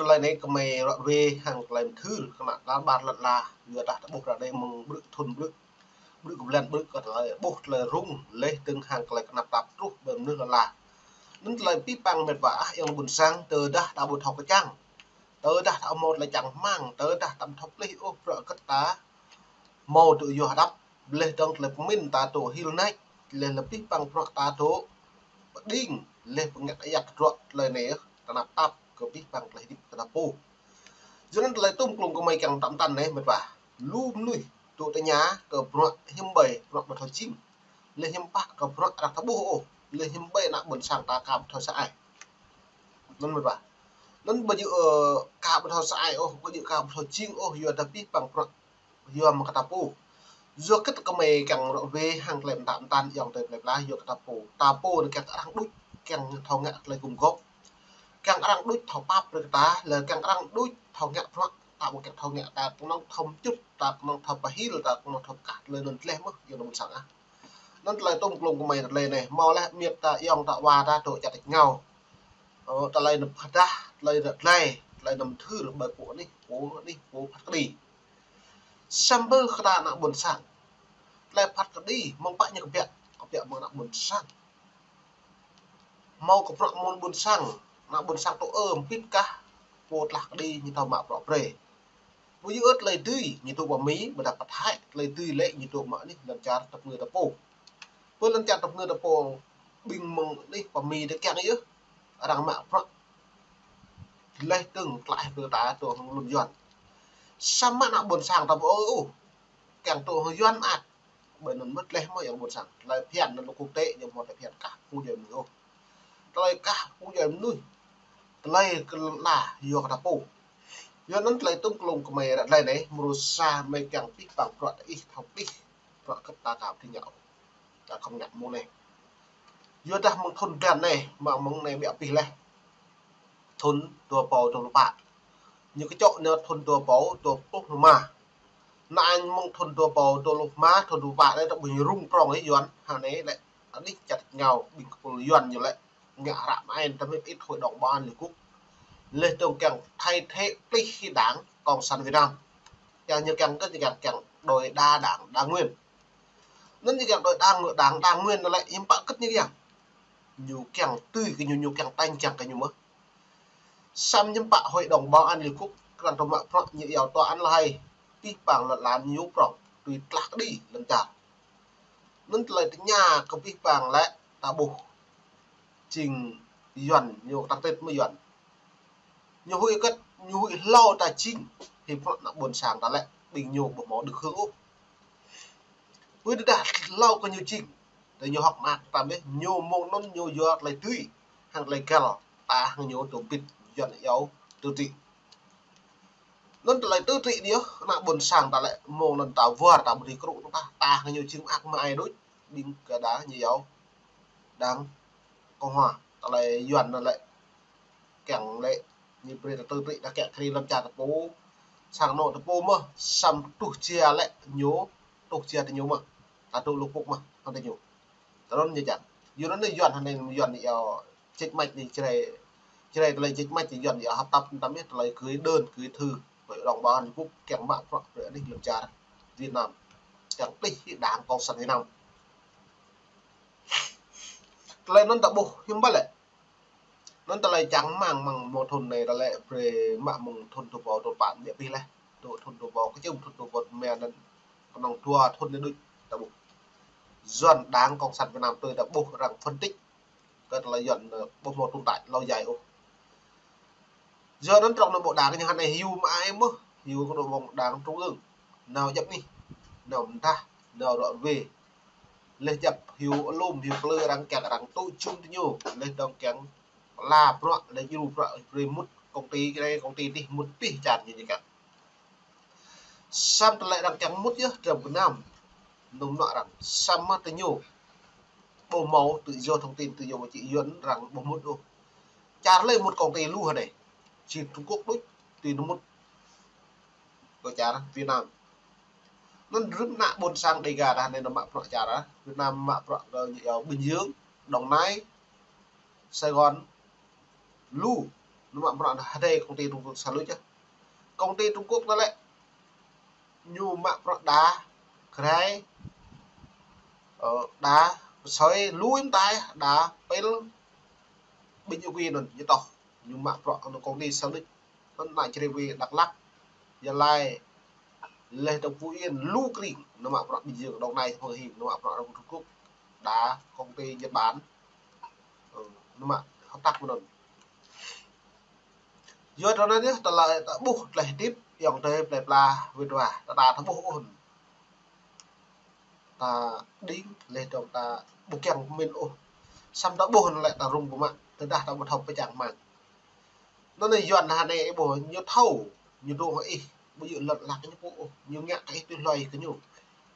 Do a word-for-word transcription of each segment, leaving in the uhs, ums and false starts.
Tơlơi anai kơmơi ră ruai hăng tơlơi mơthưr kơ ană ƀar lŏn ala, yua dah ta ƀuh ră anai mơ̆ng brư̆ thŭn brư̆, brư̆ kơ blan brư̆ kơ tơlơi ƀuh tơlơi rŭng, laih dơ̆ng hăng tơlơi kơnap tap truh ƀơi mơnuih lŏn ala. Anŭn tơlơi pih păng mĕt wa ah ayŏng ƀôn sang, tơdah ta ƀu thâo kơčăng, tơdah ta hmâo tơlơi čang rơmang, tơdah ta ƀu thâo pơplih ôh bruă hơgĕt ta hmâo dŏ yua hơđăp, laih dơ̆ng tơlơi pơmĭn ta dŏ hil nač, laih lĕ pih păng bruă ta dŏ pơđing, laih pơngă ayăt tơdruă tơlơi anai, kơnap tap kơ pih păng tơlơi hơdip kơ ta pô. Yua anŭn tơlơi tŭm klŭng kơmơi kiăng tơm tăn anai mĕt wa. Lu mơnuih dŏ tơña kơ bruă hiư̆m ƀơi bruă ƀu thâo jing, laih hiư̆m pă kơ bruă arăng ta ƀuh ôh, laih hiư̆m ƀơi ană ƀôn sang ta ka ƀu thâo sa ai. Anŭn mĕt wa. Anŭn ƀu djơ̆, ơ, ka ƀu thâo sa ai ôh, ƀu djơ̆ ka ƀu thâo jing ôh, yua dah pih păng bruă yua mơ̆ng kơ ta pô. Yua hơgĕt kơmơi kiăng ră ruai hăng tơlơi pơtă pơtăn ayŏng adơi plơi pla yua kơ ta pô. Ta pô anai kiăng arăng đôč, kiăng thâo ngă tơlơi gum gôp, kiăng arăng đôč thâo pap brơi kơ ta, lĕ kiăng arăng đôč thâo ngă bruă, ta ƀu kiăng thâo ngă, ta kơnơ̆ng thâo mčŭt, ta kơnơ̆ng thâo pơhil, ta kơnơ̆ng thâo pơkă tơlơi anŭn laih mơ̆, yua anŭn ƀôn sang ah. Anŭn tơlơi tŭm klŭng kơmơi tơlơi anai, hmâo laih mĕt ta ayŏng ta wa ta dŏ čar tač rơngiao. Ơ, tơlơi anŭn pơdah, tơlơi anŭn tơlơi, tơlơi anŭn mơthưr ƀơi pô anih, pô anih, pô phat kơđi. Samơ̆ kơ ta ană ƀôn sang, tơlơi phat kơđi mơ̆ng pă ñu kơbiă, kơbiă mơ̆ng ană ƀôn sang. Hmâo kơ bruă mơ̆ng ƀôn sang, ană ƀôn sang tŭ ơ mpit kah, pô tlah kơđi ñu thâo mă bruă brơi. Ƀu djơ̆ ôh tơlơi dưi ñu dŏ pơ Mi, ƀôdah pơ Thái, tơlơi dưi lĕ ñu dŏ mă anih lŏn čar tơpơngư ta pô. Pơ lŏn čar tơpơngư ta pô, ƀing mơ̆ng anih pơ Mi tơ kiăng yơh arăng mă bruă laih dơ̆ng tlaih kơ ta dŏ hăng lŏn Yuan. Samơ̆ ană ƀôn sang ta ƀu ôh, kiăng dŏ hăng Yuan mơak. Ƀơi anŭn mơ̆ tơlơi hmâo ayŏng ƀôn sang. Tơlơi phiăn anŭn lŏ quốc tế, ñu hmâo tơlơi phiăn kah phung djuai mơnuih ôh. Tơlơi kah phung djuai mơnuih, tơlơi kơ lŏn ala yua kơ ta pô. Yua anŭn tơlơi tŭm klŭng kơmơi ră tơlơi anai, mrô sa mơi kiăng pih păng bruă ta ih thâo pih, bruă hơgĕt ta ka ƀu dưi ngă ôh. Ta khŏm ngă mơ̆ng anai. Yua dah mơ̆ng thŭn blan anai, mă mơ̆ng anai ƀiă pih laih. Thŭn dua rơbâo dua pluh pă. Ñu kơčŏ anai thŭn dua rơbâo dua pluh rơma. Anai mơ̆ng thŭn dua rơbâo dua pluh rơma, thŭn dua pluh pă anai ta ƀuh ñu rŭng prŏng ih Yuan, hă anai lĕ. Anih čar tač rơngiao, ƀing kơpul Yuan ñu lĕ. Ngă hră mơai, ta mĕt ih hội đồng bảo an Liên Hợp Quốc. Laih dơ̆ng kiăng thay thế pơplih hĭ đảng Cộng sản Việt Nam. Kiăng ñu kiăng kơ ñu kiăng, kiăng đổi đa đảng, đa nguyên. Anŭn ñu kiăng đổi đa đảng, đa nguyên anŭn lĕ, hiư̆m pă hơgĕt ñu kiăng. Ñu kiăng tui kơ ñu, ñu kiăng tañ kiăng kơ ñu mơ̆. Samơ̆ hiư̆m pă hội đồng bảo an Liên Hợp Quốc, krăn tơma prŏng ñu iâu tòa án La Hay, pih păng lŏn ala ñu prŏng, tui tlah kơđi lŏn čar. Anŭn tơlơi tơña kơ pih păng lĕ, ta ƀuh. Jing Yuan, ñu tăng tết mơ̆ Yuan. Ñu huĭ kơ̆t, ñu huĭ hlâo ta jing, hĭ prŏng ană ƀôn sang ta lĕ, ƀing ñu ƀu hmâo được hưởng ôh. Ƀơi tơdah hlâo kơ ñu jing, tơ ñu hŏk mơak ta mĕ, ñu mơ̆ng anŭn ñu yua tơlơi dưi, hăng tơlơi găl, ta hăng ñu tơm bĭt Yuan iâu tơtri. Anŭn tơlơi tơtri anai yơh, ană ƀôn sang ta lĕ, mơ̆ng anŭn ta war ta ƀu dưi krŭ ta, ta hăng ñu jing mơak mơai đôč, ƀing kơ đa ñu iâu đảng Cộng hòa, tơlơi Yuan anŭn lĕ. Kiăng lĕ, ñu brơi ta tơtri ta kiăng krĭ lăm čar ta pô. Sang anŏ ta pô mơ̆, samơ̆ truh jia lĕ ñu, truh jia tơ ñu mơ̆. Ta dŏ lŏk pŭk mơ̆, hăng tơ ñu. Tơ anŭn ñu čang. Yua anŭn Yuan hăng anai Yuan iâu, čĕč mač anai Jrai, Jrai tơlơi čĕč mač Yuan iâu hăp tap tăm yơh, tơlơi gửi đơn, gửi thư, hội đồng bảo an Liên Hợp Quốc kiăng mă bruă brơi anih lŏn čar Việt Nam. Kiăng pơplih hĭ đảng Cộng sản Việt Nam. Tơlơi anŭn ta ƀuh hiư̆m pă lĕ. Anŭn tơlơi čang rơmang mơ̆ng mơ̆ng thŭn anai ta lĕ brơi mă mơ̆ng thŭn dua rơbâo dua pluh pă ƀiă pih laih. Dŏ thŭn dua rơbâo kơčŭm thŭn dua rơbâo rơma anŭn kơnơ̆ng dua thŭn anai đôč ta ƀuh. Yuan đảng Cộng sản Việt Nam tui ta ƀuh arăng phân tích. Kơ tơlơi Yuan, ơ, ƀu hmâo tồn tại lâu dài ôh. Yua anŭn trong nội bộ đảng ñu hăng anai hyu mơai mơ̆, hyu kơ nội bộ đảng trung ương. Nao djŏp anih, nao mơdah, nao ră ruai. Laih djŏp hyu alum, hyu plư arăng kiăng arăng tŭ jum tơ ñu, laih dơ̆ng kiăng pơala bruă, laih djru bruă, brơi mŭt công ty kơ anai, công ty adih mŭt pih čar ñu ñu kiăng. Samơ̆ tơlơi arăng kiăng mŭt yơh, drăm gơnam. Nŭm nŏ arăng. Samơ̆ tơ ñu ƀu hmâo tự do thông tin, tự do báo chí, Yuan arăng ƀu mŭt ôh. Čar lĕ mŭt công ty lu hă anai. Jing Trung Quốc đôč, tui nŭn mŭt kơ čar Việt Nam. Anŭn rĭm ană ƀôn sang Đêga ta anai nao mă bruă čar, Việt Nam mă bruă kơ ñu iâu Bình Dương, Đồng Nai, Sài Gòn, lu. Ñu mă bruă anŭn hơdai công ty Trung Quốc sa luč yơh. Công ty Trung Quốc anŭn lĕ ñu mă bruă đa grai, ơ, đa pơsơi lui mơtai, đa pil ƀing ñu kơ anŭn ñu tŏh. Ñu mă bruă anŭn công ty sa luč. Anŭn ană Jrai wai Dak Lak, Gia Lai, laih dơ̆ng Phú Yên, lu krĭng, ñu mă bruă Bình Dương, Đồng Nai, Hòa Hiệp, ñu mă bruă Trung Quốc, đa công ty Nhật Bản, ơ, ñu mă hợp tác mơ̆n. Yua anŭn yơh, tơlơi ta ƀuh, tơlơi hơdip, ayŏng adơi plơi pla, wơ̆t wa, ta đa ta ƀuh ôh. Ta đing, laih dơ̆ng ta ƀu kiăng pơmĭn ôh. Samơ̆ ta ƀuh anŭn lĕ ta rŭng pơmă, tơdah ta ƀu thâo pơčang rơmang. Anŭn anai Yuan hơnai ih ƀuh, ñu thâo, ñu dŏ hăng ih, ƀu djơ̆ lŏn ala kơ ñu pô ôh, ñu ngă kơ ih tui hloi kơ ñu.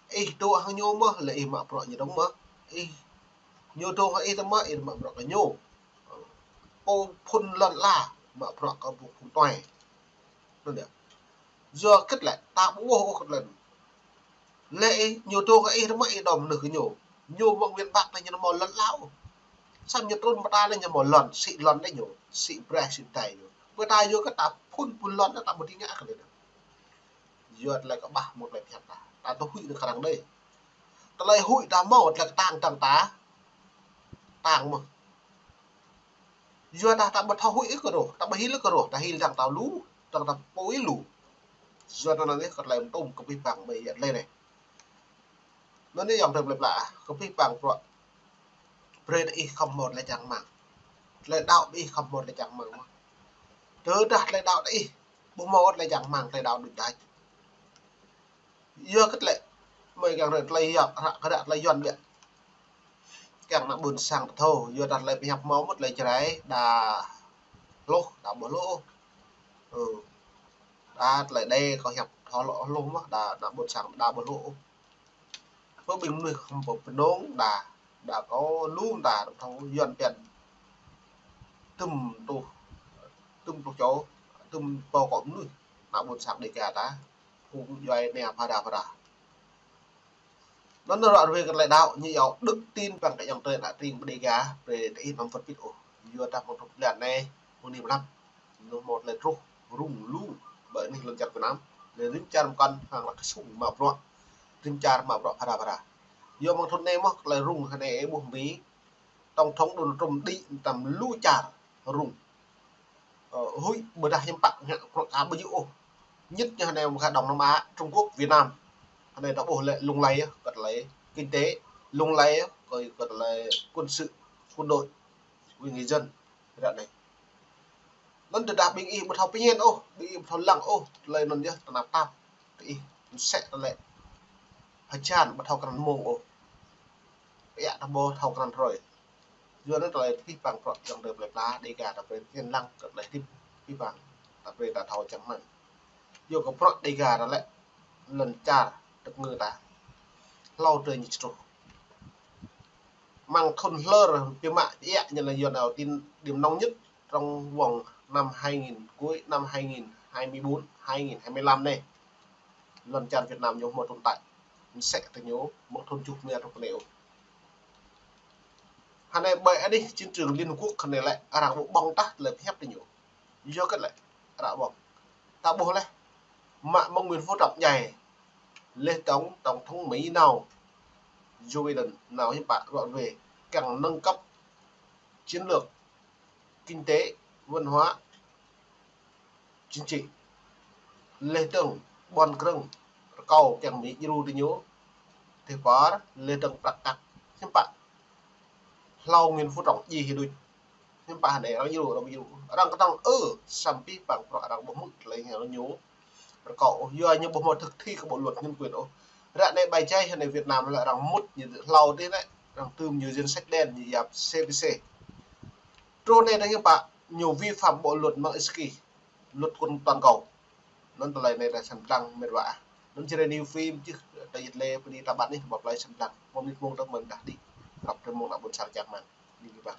Ih dŏ hăng ñu mơ̆n, lĕ ih mă bruă ñu dơ̆ng mơ̆n. Ih, ñu dŏ hăng ih tơ mơ̆n, ih mă bruă kơ ñu. Pô phŭn lŏn ala, mă bruă kơ pô phŭn tuai. Anŭn yơh. Yua kơ lĕ, ta ƀu ƀuh ôh kơ lĕ. Lĕ ih, ñu dŏ hăng ih tơ mơ̆n ih đom nư kơ ñu. Ñu mơ̆ng miền Bắc anai ñu hmâo lŏn ala ôh. Samơ̆ ñu trŭn pơ ta anai ñu hmâo lŏn, sĭ lŏn anai ñu, sĭ braih sĭ tai ñu. Pơ ta yua kơ ta phŭn phŭn lŏn anai ta ƀu dưi ngă kơ lĕ. Yua tơlơi kơƀah mơ̆ng tơlơi pơhiăp ta. Ta tŭ huĭ anŭn kơ arăng đơi. Tơlơi huĭ ta hmâo tơlơi kơtang dơ̆ng ta. Tang mơ̆n. Yua ta, ta ƀu thâo huĭ ôh kơ rŏh, ta ƀu hil ôh kơ rŏh, ta hil dơ̆ng ta lu, dơ̆ng ta pô ih lu. Yua anŭn anai kơ tơlơi mơtŭm kơ pih pang ƀai yă tơlơi anai. Anŭn anai ayŏng adơi plơi pla, kơ pih pang bruă. Brơi ta ih khŏm hmâo tơlơi čang rơmang. Tơlơi đaŏ ƀing ih khŏm hmâo tơlơi čang rơmang mơ̆n. Tơdah tơlơi đaŏ ta ih, ƀu hmâo tơlơi čang rơmang, tơlơi đaŏ đôč đač. Yua kơ lĕ, mơi kiăng ră tơlơi yap, ră kơ ră tơlơi Yuan biă. Kiăng ană ƀôn sang ta thâo, yua dah tơlơi pơhiăp hmâo mơ̆n tơlơi Jrai, đa hloh, đa ƀu hloh. Ơ. Đa tơlơi đe kơ hiăp thâo hloh hloh mơ̆n, đa ană ƀôn sang đa ƀu hloh. Pơ ƀing mơnuih khŏm pơpơnong đa, đa kơ lu mơta, thâo Yuan pian. Tơm tuh, tơm tuh čô, tơm pô kơ mơnuih, ană ƀôn sang Dêga ta. Phung djuai ania phara phara. Anŭn ră ruai kơ tơlơi đaŏ, ñu yua đức tin păng kơ ayŏng adơi ană tring pơ Dêga, brơi ta ih anăm phŭt pit ôh. Yua dah mơ̆ng tŭk blan anai, mơ̆ng anai pơnăp. Ñu hmâo tơlơi truh, rŭng lu, ƀơi anih lŏn čar Việt Nam. Lĕ rĭm čar mơkăn hăng lăk kơsung mă bruă. Rĭm čar mă bruă phara phara. Yua mơ̆ng thŭn anai mơ̆n, tơlơi rŭng hơnai ih ƀuh Mi, tổng thống Donald Trump đĭ tơm lu čar rŭng. Ơ, huĭ ƀôdah hiư̆m pă ngă bruă ka ƀu djơ̆ ôh. Nhất ñu hơnai mơ̆ng kơ Đông Nam Á, Trung Quốc, Việt Nam. Hơnai ta ƀuh lĕ lung lay, kơ tơlơi kinh tế, lung lay, kơ, kơ tơlơi quân sự, quân đội, với người dân, ră anai. Anŭn tơdah ƀing ih ƀu thâo pơñen ôh, ƀing ih ƀu thâo lăng ôh, tơlơi anŭn yơh tơnap tap, tơ ih, mơsĕ tơlơi. Hơjan ƀu thâo krăn mông ôh. Pơiă ta ƀu thâo krăn hrơi. Yua anŭn tơlơi pih pang bruă ayŏng adơi plơi pla Dêga ta brơi pơñen lăng kơ tơlơi hơdip pih pang ta brơi ta thâo čang rơmang. Yua kơ bruă Dêga ta lĕ lŏn čar tơk ngư ta. Hlâo drơi ñu čơtruh. Mơ̆ng thŭn hlơr pơmă pơiă ñu lĕ Yuan ăt tin điểm nóng nhất trong vòng năm hai nghìn, cuối năm hai nghìn hai mươi bốn, hai nghìn hai mươi lăm anai. Lŏn čar Việt Nam ñu hmâo tồn tại. Mơsĕ tơ ñu, mơ̆ng thŭn tơjuh mơ̆ng truh pơ anai ôh. Hơnai ƀơi anih chiến trường Liên Hợp Quốc hơnai lĕ arăng ƀu ƀơ̆ng tah tơlơi pơhiăp tơ ñu. Yua kơ lĕ, arăng ƀơ̆ng. Ta ƀuh lĕ, mă mơ̆ng Nguyễn Phú Trọng djai. Laih dơ̆ng tổng thống Mỹ nao. Joe Biden nao hiư̆m pă ră ruai. Kiăng nâng cấp chiến lược, kinh tế, văn hóa, chính trị. Laih dơ̆ng ƀon krơ̆ng rơkâo kiăng Mi djru tơ ñu. Tơpă laih dơ̆ng prăk kăk. Hiư̆m pă. Hlâo Nguyễn Phú Trọng djai hĭ đôč. Hiư̆m pă hơnai arăng djru, arăng djru. Arăng kơtang ơ, samơ̆ pih pang bruă arăng ƀu hmư̆ tơlơi ñu rơkâo ôh, yua ñu ƀu hmâo thực thi kơ bộ luật nhân quyền ôh. Ră anai ƀai djai hơnai Việt Nam lĕ arăng mŭt ñu hlâo tih anai, arăng tơm ñu danh sách đen ñu yap C P C. Truh anai arăng hiư̆m pă, ñu vi phạm bộ luật Magnitsky, luật quân toàn cầu. Anŭn tơlơi anai ta săn lăng mĕt wa. Anŭn Jrai News Film čih ta yit lĕ pơđĭ ta ƀăn anih, ƀu tơlơi săn lăng. Mơ̆ng anai mơ̆ng tơ̆ mơ̆n dah đĭ. Khăp tơ mơ̆ng ană ƀôn sang čang rơmang. Đĭ kơ ƀă.